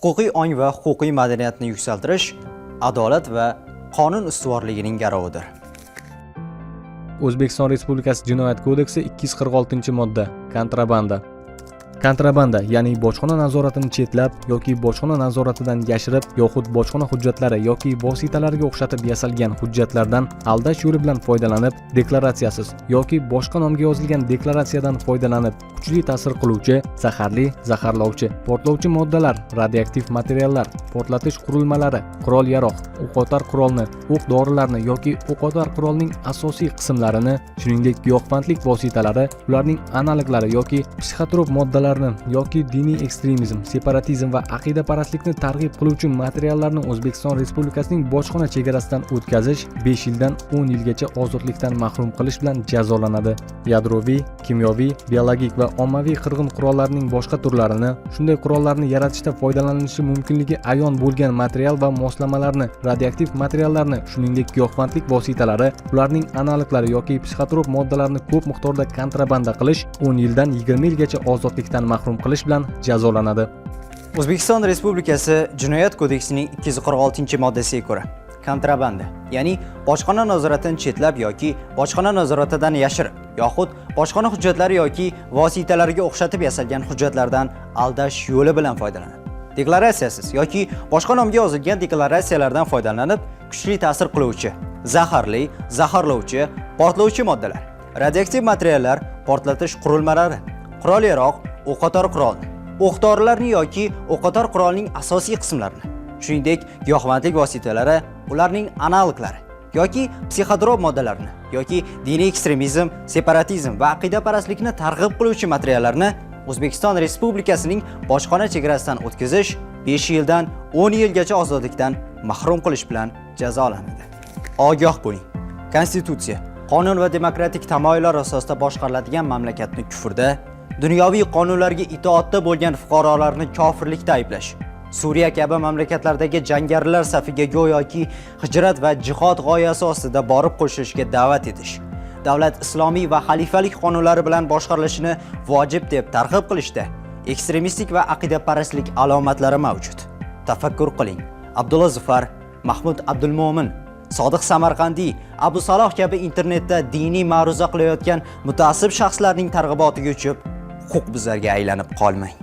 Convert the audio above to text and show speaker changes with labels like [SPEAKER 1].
[SPEAKER 1] Huquqiy ong va huquqiy madaniyatni yuksaltirish adolat va qonun ustuvorligining garovidir.
[SPEAKER 2] O'zbekiston Respublikasi Jinoyat kodeksi, 246-modda. Kontrabanda. Kontrabanda, ya'ni bojxona nazoratini chetlab yoki bojxona nazoratidan yashirib yoxud bojxona hujjatlari yoki vositalariga o'xshatib yasalgan hujjatlardan aldash yo'li bilan foydalanib, deklaratsiyasiz yoki boshqa nomga yozilgan deklaratsiyadan foydalanib, kuchli ta'sir qiluvchi, zaharli, zaharlovchi, portlovchi moddalar, radioaktiv materiallar, portlatish qurilmalari, qurol yarog', o'qotar qurolni, o'q dorilarni yoki o'qotar qurolning asosiy qismlarini, shuningdek giyohvandlik vositalari, ularning analoglari yoki psixotrop moddalarni yoki diniy ekstremizm, separatizm va aqidaparastlikni targ'ib qiluvchi materiallarni O'zbekiston Respublikasining bojxona chegarasidan o'tkazish 5 yildan 10 yilgacha ozodlikdan mahrum qilish bilan jazolanadi. Yadroviy, kimyoviy, biologik va ommaviy qirg'in qurollarining boshqa turlarini, shunday qurollarni yaratishda foydalanilishi mumkinligi ayon bo'lgan material va moslamalarni, radioaktiv materiallarni, shuningdek giyohvandlik vositalari, ularning analoglari yoki psixotrop moddalarni ko'p miqdorda kontrabanda qilish 10 yildan 20 yilgacha ozodlikdan mahrum qilish bilan jazolanadi.
[SPEAKER 1] O'zbekiston Respublikasi Jinoyat kodeksining 246-moddasiga ko'ra, kontrabanda, ya'ni bojxona nazoratini chetlab yoki bojxona nazoratidan yashirib yoxud bojxona hujjatlari yoki vositalariga o'xshatib yasalgan hujjatlardan aldash yo'li bilan foydalanib, deklaratsiyasiz yoki boshqa nomga yozilgan deklaratsiyalardan foydalanib, kuchli ta'sir qiluvchi, zaharli, zaharlovchi, portlovchi moddalar, radioaktiv materiallar, portlatish qurilmalari, qurol-yarog', o'qotar qurolni, o'q-dorilarni yoki o'qotar qurolning asosiy qismlarini, shuningdek giyohvandlik vositalari, ularning analoglari yoki psixotrop moddalarni yoki diniy ekstremizm, separatizm va aqidaparastlikni targ'ib qiluvchi materiallarni O'zbekiston Respublikasining bojxona chegarasidan o'tkazish 5 yildan 10 yilgacha ozodlikdan mahrum qilish bilan jazolanadi. Ogoh bo'ling. Konstitutsiya, qonun va demokratik tamoyillar asosida boshqariladigan mamlakatni kufrda, dunyoviy qonunlarga itoatda bo'lgan fuqarolarni kofirlikda ayblash, Suriya kabi mamlakatlardagi jangarilar safiga go'yoki hijrat va jihod g'oyasi ostida borib qo'shilishga da'vat etish, davlat islomiy va xalifalik qonunlari bilan boshqarilishini vojib deb targ'ib qilishda ekstremistik va aqidaparastlik alomatlari mavjud. Tafakkur qiling. Abdulla Zufar, Mahmud Abdulmo'min, Sodiq Samarqandiy, Abu Saloh kabi internetda diniy ma'ruza qilayotgan mutaassib shaxslarning targ'ibotiga uchib, huquqbuzarga aylanib qolmang.